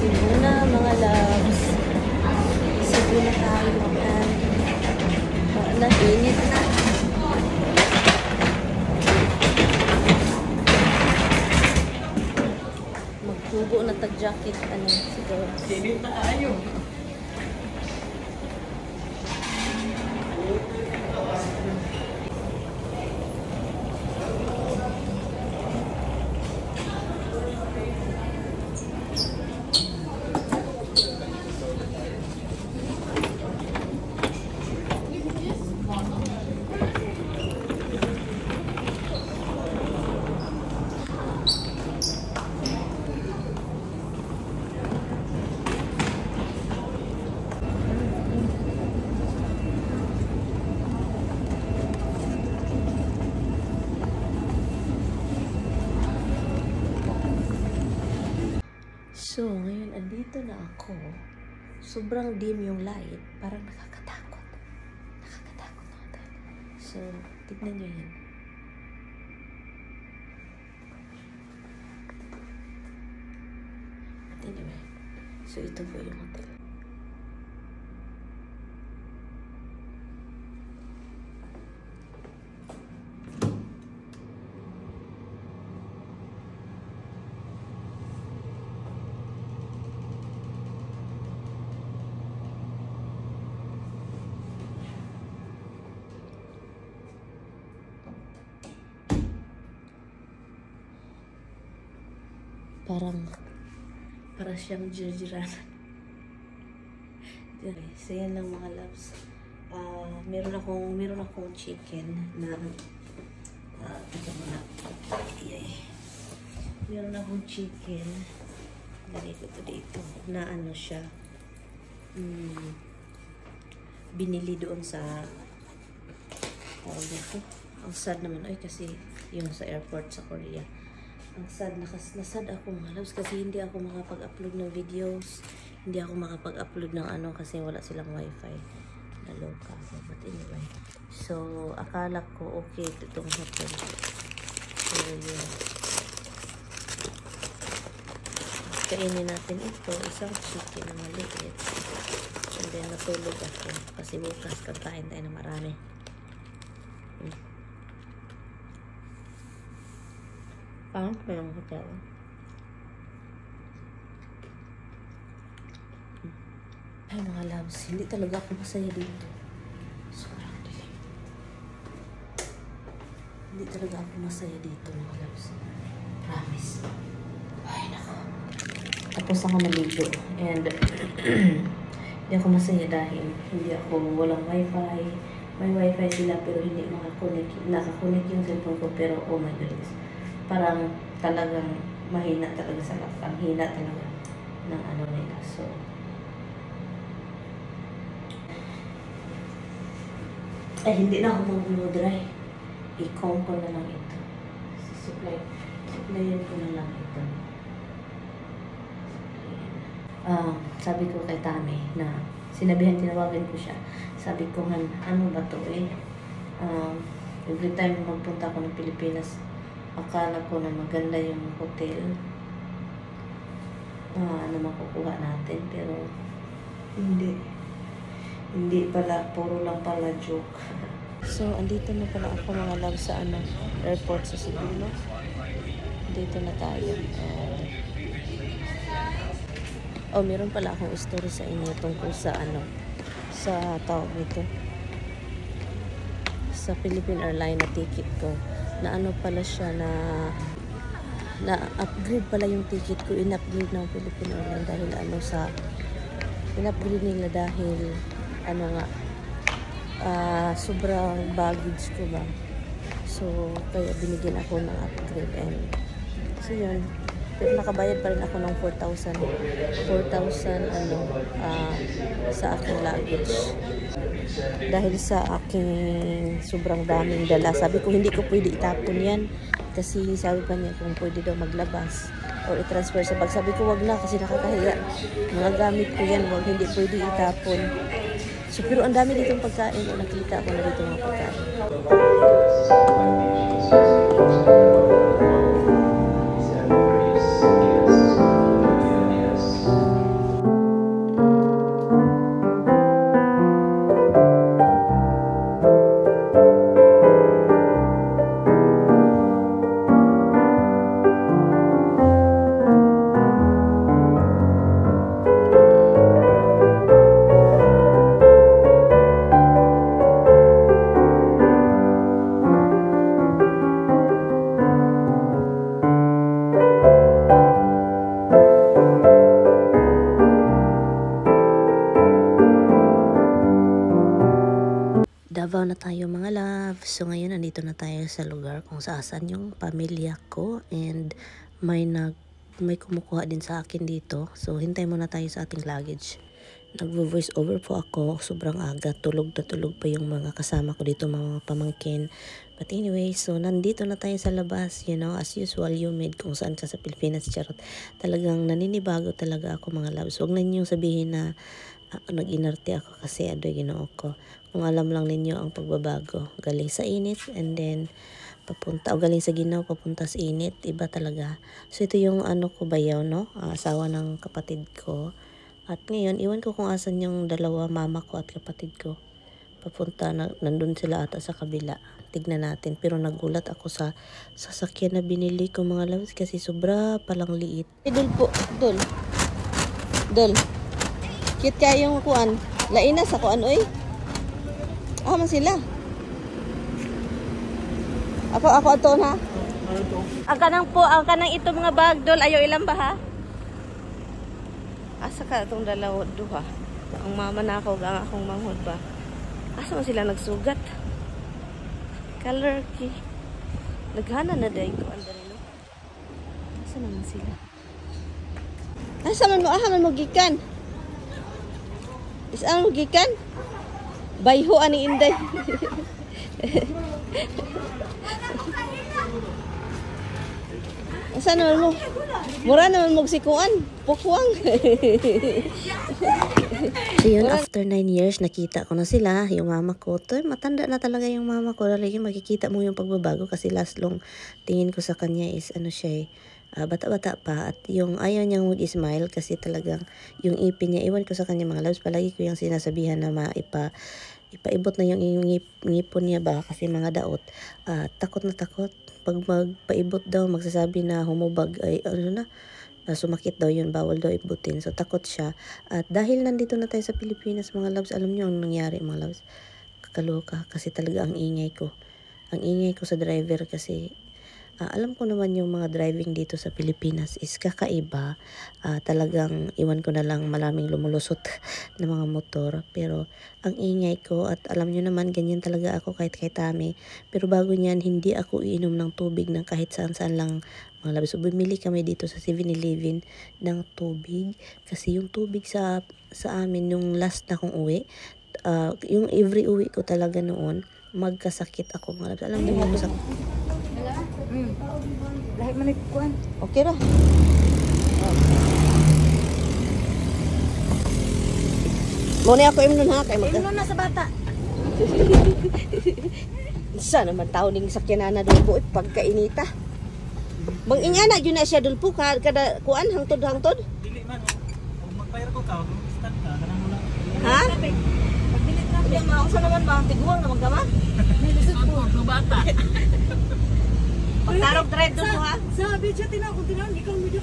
Cebu na, mga loves. Cebu na tayo. And, wala, init na. Magtubo na tag jacket, ano, siguro. Init na kaayo. So, ngayon, andito na ako. Sobrang dim yung light. Parang nakakatakot. Nakakatakot na hotel. So, tignan nyo yan. But anyway, so ito po yung hotel. Parang, para siyang jirjiranan. So, yan lang, mga loves. Meron akong chicken na, teka muna. Ay, ay. Meron akong chicken. Lagay ko to dito. Na ano siya. Binili doon sa, tawag dito. Ang sad naman. Ay, kasi yung sa airport sa Korea. Ang sad, nasad ako, mga loves, kasi hindi ako makapag-upload ng videos. Hindi ako makapag-upload ng ano kasi wala silang wifi. Naloka ako. But anyway. So, akala ko okay itong hotel. So, yun. Kainin natin ito. Isang chicken na maliit. And then, natulog ako. Kasi bukas, kakain tayo na marami. Pangit ba yung hotel? Ay, mga loves, hindi talaga ako masaya dito. Sobrang dilim. Hindi talaga ako masaya dito, mga loves. Promise. Ay, nako. Tapos ako naligo. And, hindi ako masaya dahil hindi ako, walang wifi. May wifi sila pero hindi makakonect. Nakakonect yung cellphone ko pero oh my goodness. Parang talagang mahina talaga sa lakas. Ang hina talaga ng ano nila. So, ay, hindi na ako mag-blow dry. I-comb ko na lang ito. Supplyan ko na lang ito. Sabi ko kay Tami na sinabihan, tinawagan ko siya. Sabi ko, Han, ano ba to eh? Every time magpunta ako ng Pilipinas, akala ko na maganda yung hotel na makukuha natin, pero hindi. Hindi pala, puro lang pala joke. So, andito na pala ako, mga love, sa ano, airport sa Cebu, no? Dito na tayo. And, oh, meron pala akong story sa inyo tungkol sa ano, sa tawag nito, sa Philippine Airlines na ticket ko. Na ano pala siya na, na-upgrade pala yung ticket ko. In-upgrade ng Philippine Airlines dahil ano sa, in-upgrade nila dahil ano nga, sobrang baggage ko ba. So, kaya binigyan ako ng upgrade. And, so yun. Pero nakabayad pa rin ako ng 4,000. 4,000 ano, sa aking luggage. Dahil sa aking sobrang daming dala. Sabi ko, hindi ko pwede itapon yan. Kasi sabi pa niya kung pwede daw maglabas or i-transfer sa bag. Sabi ko, wag na kasi nakakahiya. Mga gamit ko yan, wag, hindi pwede itapon. So, pero ang dami ditong pagkain. O, nakita ko na dito mga pagkain. Loves. So ngayon, nandito na tayo sa lugar kung saan yung pamilya ko and may kumukuha din sa akin dito. So hintay muna tayo sa ating luggage. Nagvo-voice over po ako. Sobrang aga. Tulog na tulog pa yung mga kasama ko dito, mga pamangkin. But anyway, so nandito na tayo sa labas. As usual, humid kung saan ka sa Pilipinas. Charot. Talagang naninibago talaga ako, mga loves. Huwag na ninyong sabihin na nag-inarte ako kasi adoy, Ginoo ko. Kung alam lang ninyo ang pagbabago. Galing sa init and then papunta, o galing sa ginaw papunta sa init. Iba talaga. So ito yung ano ko bayaw, no? Asawa ng kapatid ko. At ngayon, iwan ko kung asan yung dalawa, mama ko at kapatid ko. Papunta na, nandun sila ata sa kabila. Tignan natin. Pero nagulat ako sa sasakyan na binili ko, mga loves, kasi sobra palang liit. Dul po, dul. Dul. Cute kayong kuan. Lain na sa kuan oy. Ah, man sila. Ako ako ato na. Ang kanang po, ang kanang ito mga bag, dol, ayaw ilan ba ha? Asa ka itong dalawa duha? Ang mama na ako, ang akong manghod ba? Asa man sila nagsugat? Color key. Naghana na dahil ko andari, no? Asa naman sila? Asa man mo, aha man mo gikan? Isa mo gikan? Bayho ani inday. Asa naman mo? Mura naman mo sikuan. Pukwang. So yun, after 9 years, nakita ko na sila, yung mama ko. To, matanda na talaga yung mama ko. Lalo makikita mo yung pagbabago kasi last long tingin ko sa kanya is ano siya eh, bata-bata pa. At yung ayaw niyang mag-smile kasi talagang yung ipin niya, iwan ko sa kanya, mga loves, palagi ko yung sinasabihan na ipaibot na yung ngipon niya ba kasi mga daot. Takot na takot. Pag magpaibot daw, magsasabi na humubag ay ano na, sumakit daw yun, bawal daw ibutin. So, takot siya. At dahil nandito na tayo sa Pilipinas, mga loves, alam niyo ang nangyari, mga loves. Kakaloka kasi talaga ang ingay ko. Ang ingay ko sa driver kasi alam ko naman yung mga driving dito sa Pilipinas is kakaiba. Talagang iwan ko na lang, maraming lumulusot na mga motor. Pero ang ingay ko at alam nyo naman, ganyan talaga ako kahit kay Tami. Pero bago niyan, hindi ako iinom ng tubig ng kahit saan-saan lang, mga loves. So bumili kami dito sa 7-Eleven ng tubig. Kasi yung tubig sa amin, yung last na kong uwi, yung every uwi ko talaga noon, magkasakit ako, mga loves. Alam niyo yung sakit. Lahi man kuan. Okay ra. Mo ni ako imnon ha kay magka. Imnon na sa bata. Isa naman tao ning sakyanan na dulpo pagkainita. Bang ingana gyud na siya dulpo kada kuan hangtod-hangtod. Dili man og magbayar ko ka, stand ka kanang wala. Ha? Pagdili traffic ma unsa naman ba tiguang na magkama? Nilisod ko bata. Pagtarog drive dulpo ha. Sa video tinaw kung tinaw ikaw video.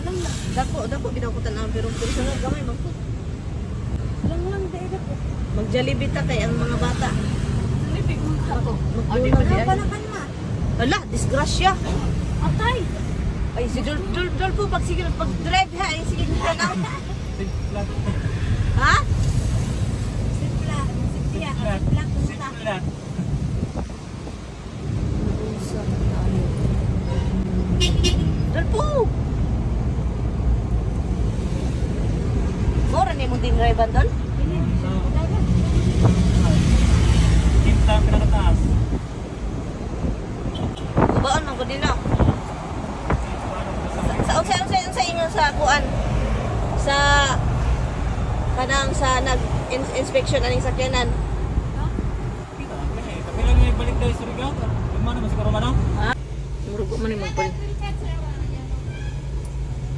Lang Dako dako bitaw ko tan-aw pero personal gamay man ko. lang lang dai dako. Mag-Jollibee ta kay ang mga bata. Jollibee ko ako. Magdunag. Wala kan ma. Hala, disgrasya. Atay. Ay, si Dul Dul Dul po, pag sige, pag drive ha, ay sige, tanaw. Ha? Simpla, simpla, simpla kunta. Simpla. Dul po! Mura ni mong din drive Dol? So, kinta ang pinakataas. Kubaon man ko din ako. Sa unsa unsa unsa ingon sa kuan? Sa kanang sa nag inspection aning sakyanan. Kapila nga ibalik daw sa Surigao. Luma na siguro man. Ha? Murugo man ni magpalit.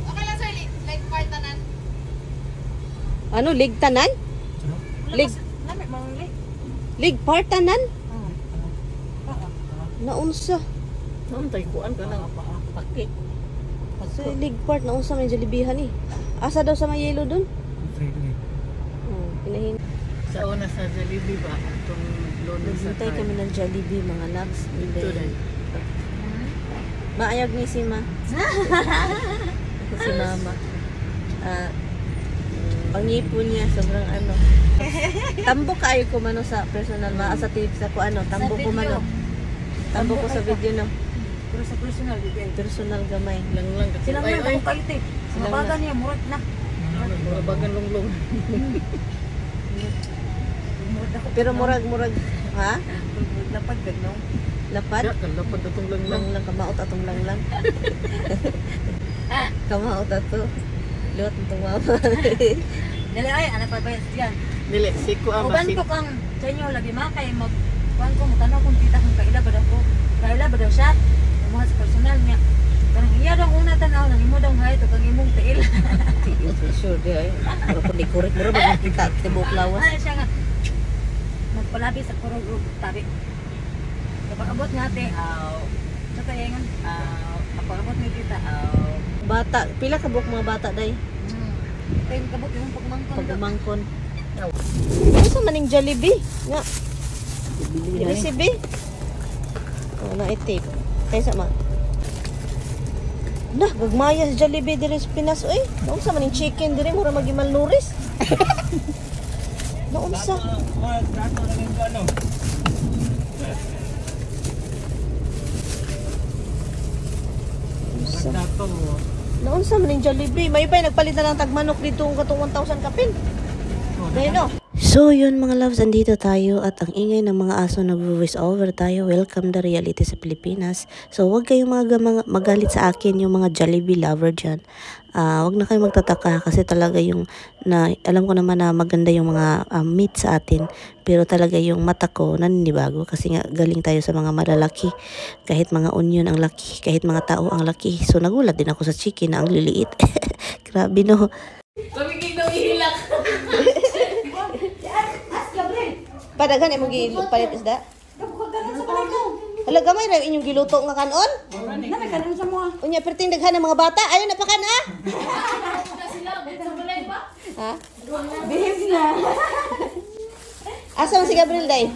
Okay lang sir, like part tanan. Ano, ligtanan? Lig Lig part tanan? Naunsa. Nauntay kuan ka nang paki. So, lig part naunsa may Jollibeehan eh. Asa daw sa may yelo dun? Oh, pinahin. Sa una sa Jollibee ba atong lono sa Naghintay kami ng Jollibee, mga loves. And Dito then, dahil. maayag ni si ma. Si mama. Pangipon niya, sobrang ano. Tambo kaayo ko mano sa personal, ma sa TV sa ko ano, tambo ko mano. Tambo ko sa video no. Pero sa personal, di ay. Personal gamay. Lang lang. Sila Ay, man ay. ako kayo te. Silang Mabaga niya murag na. Mabagan lunglong. Pero murag ha? Lapad ka, no? Lapad? Ya, kalapad atong lang lang. Lang lang kamaot atong lang lang. Kamaot ato. Liwat itong mama. Dali ay ana pa ba yan. Dili, siko ama, Uban siko. ko kang sa inyo lagi ma kay mag kuan ko mutanaw kung tita kung kaila ba daw ko. Kaila ba daw siya? Mga sa personal niya. Kanang iya daw una tanaw nang imo daw hayto kang imong tiil. Sure di ay. Murag ko ni correct murag magkita tibok lawas. Ano siya nga magpalabi sa kurog ug tabi. Kapag abot nga ate, aw. Sa tayangan, aw. Kapag abot ni tita, aw. Bata, pila ka buok mga bata day? Tayo kabot yung pagmangkon. Pagumangkon. Ano sa maning Jollibee? Nga. Jollibee? Oh, na itip. Kaysa ma. Nah, gagmaya sa Jollibee diri sa Pinas oy. Naunsa man ning chicken diri mura magi malnuris. Naunsa? Dato na lang ko ano. Naunsa? Dato. Naunsa man ning Jollibee? May pa nagpalit na lang tagmanok dito ang katong 1,000 kapin. Dahil no. So yun mga loves, andito tayo at ang ingay ng mga aso, nag-voice over tayo. Welcome the reality sa Pilipinas. So wag kayong mga magalit sa akin yung mga Jollibee lover dyan. Wag na kayo magtataka kasi talaga yung na, alam ko naman na maganda yung mga meat sa atin. Pero talaga yung mata ko naninibago kasi nga galing tayo sa mga malalaki. Kahit mga onion ang laki, kahit mga tao ang laki. So nagulat din ako sa chicken na ang liliit. Grabe no. Padaghan imong gipalit isda. Hala gamay ra inyong giluto nga kanon? Na may kanon sa mga. Unya perting daghan ng mga bata, ayo na pa kan ah. Ha? Behave na. Asa man si Gabriel day?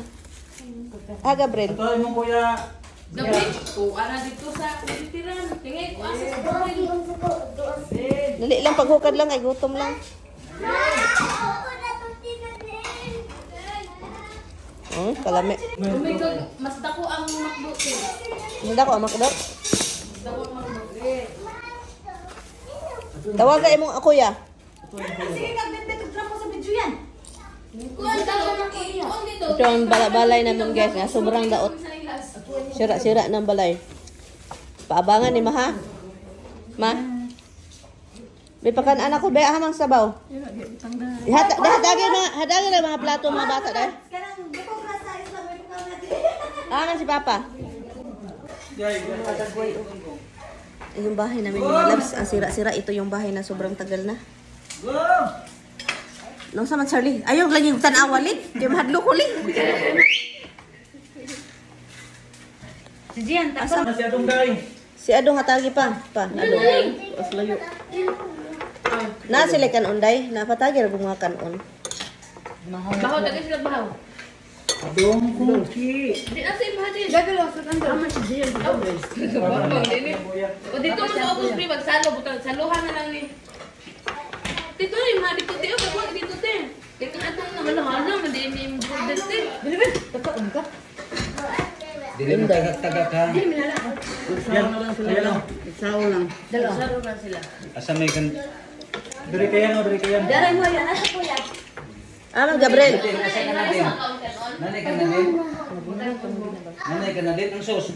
Ah, Gabriel. Ito imong kuya. Gabriel, kuha na dito sa kulitiran. Tingay, kuha sa Gabriel. Dali lang paghukad lang ay gutom lang. Kalami. Oh my God, mas dako ang makdo. Hindi ko amak dok. Tawaga imong kuya. Sige kagbitbit og trapo sa video yan. Kuha dito. Ito ang balay namin guys nga sobrang daot. Sira-sira ng balay. Paabangan ni ma ha. Ma. May pakan anak ko be hamang sabaw. Hatagi na mga plato mga bata dai. Kanang bukog ra sa isla may pagkaon natin. Ah, si Papa. Yung bahay namin mga loves, ang sira-sira. Ito yung bahay na sobrang tagal na. Nung sama Charlie. Ayaw lagi yung tanawa lin. Kaya mahadlo ko lin. Si Gian, Asa? Si Adong day. Si Adong hatagi pa. Pa, Adong. Layo. Na sila kanon day. Napatagi ra mga kanon. Bahaw, dagay sila bahaw. Adong kuki. Di na sa iba din. Gagalaw sa kanto. O dito mo sa opus pre, magsalo, butang saluhan na lang ni. Dito rin, ma, dito te, o dito te. Kaya kung atong na halo-halo, mandi ni yung border te. Dili mo tagak-tagak ha. Yan, ayan o. Salo na sila. Asa may kan Diri kayan o, diri kayan. Daray mo yan asa kuya. Ah, Ma'am Gabriel. Asa ka na din? Nanay ka na din? Nanay ka na din ang sos.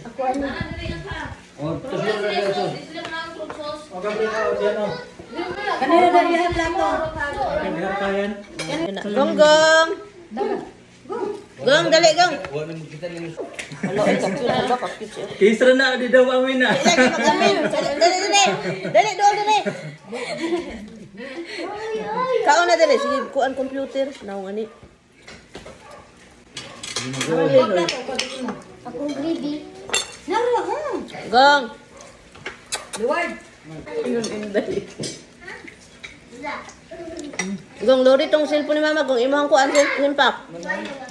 O tuslo na din ang sos. Di sila manang fruit sauce. O Gabriel o, diyan o. Kanina dali ang plato. Diyan kayan. Gong gong. Gong dali gong. Wa na mo kita ning Hala, ay ka-cute, hala ka-cute siya. Kisra na, di daw amin na. Lagi mag-amin. Dali, dali, dali. Dali, dool, dali. Kaon na dali. Sige, kuan computer. Naong ani. Naro ha. Gong. Liward. Yun, inday. Gong, lori tong cellphone ni mama. Gong, imuhang kuan cellphone pak.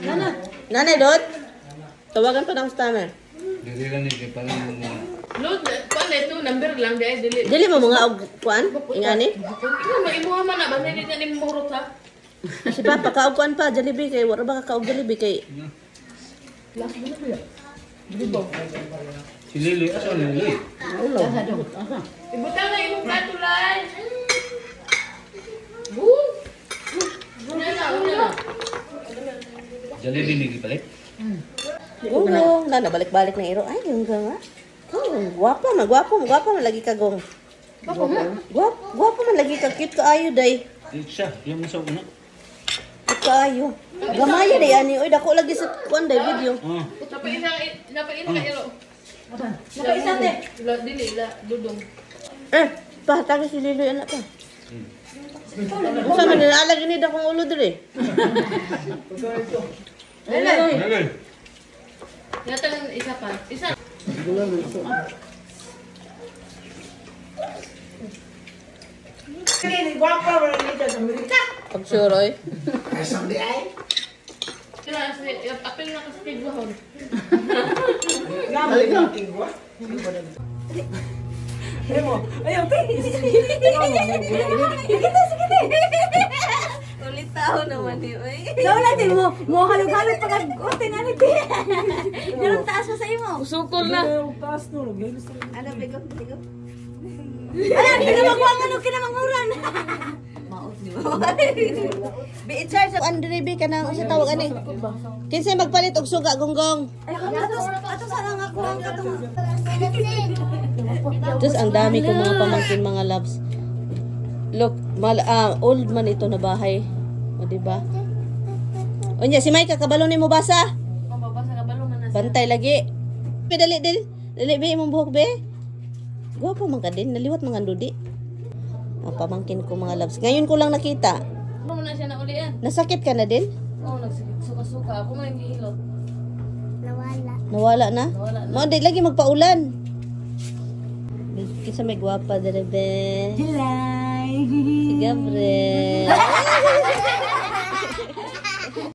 Nana. Nanay, dot. Tawagan pa ng customer. Dili lang ni kay parang mo. Load, kuan na ito. No, number lang di ay dili. Dili mo mga og kuan ingani. Ikaw maimuha man na basta dili na nimo mahurot ha. Si Papa kaog kuan pa Jollibee kay wala ba ka kaog Jollibee kay Si Lily, asa ni Lily? Ibutang na imong plato lay. Boom. Una na, una na. Jollibee ni gipalit. Oo, na nabalik-balik na iro. Ay, yung nga. Kung gwapa man, gwapa man, gwapa man lagi ka gong. Gwapa, gwapa man lagi ka, cute kaayo day. Di siya, yung sa una. Cute kaayo. Gamaya day ani, oy dako lagi sa kuan day video. Oh. Napaisa napaisa ka iro. Napaisa te. La dili la dudong. Eh, pahatagi si Liloy anak pa. Unsa man nilaalag ini dakong ulo dire. Lily. Yata isa pa. Isa. Pag sure oy. Sila si apil na kasi tigwahon. Ulit tao naman ni oy. Wala din mo, mo halog-halog pa kag ute nga ni ti. Pero taas pa sa imo. Usukol na. Ano bigo bigo? Ala, di na magwangan og kinamanguran. Maot ni mo. Be in charge of Andre B kanang unsa tawag ani? Kinsa magpalit og suga gonggong? Ay, ato ato sa nga ako ang katong Diyos, ang dami kong mga pamangkin, mga loves. Look, old man ito na bahay. O, diba? O niya, si Micah, kabalo ni mo basa. Mababasa ka balo man na. Bantay lagi. Be, dali, dali. Dali, be, imong buhok, be. Gwapo man ka din. Naliwat mga dudi. Ang pamangkin ko, mga loves. Ngayon ko lang nakita. Ano man na siya na ulian. Nasakit ka na din? Oh, nagsuka-suka ako man gihilot. Nawala na? Nawala na. Mao, di lagi magpaulan. Kinsa may gwapa dire, be. Hilay. Si Gabriel.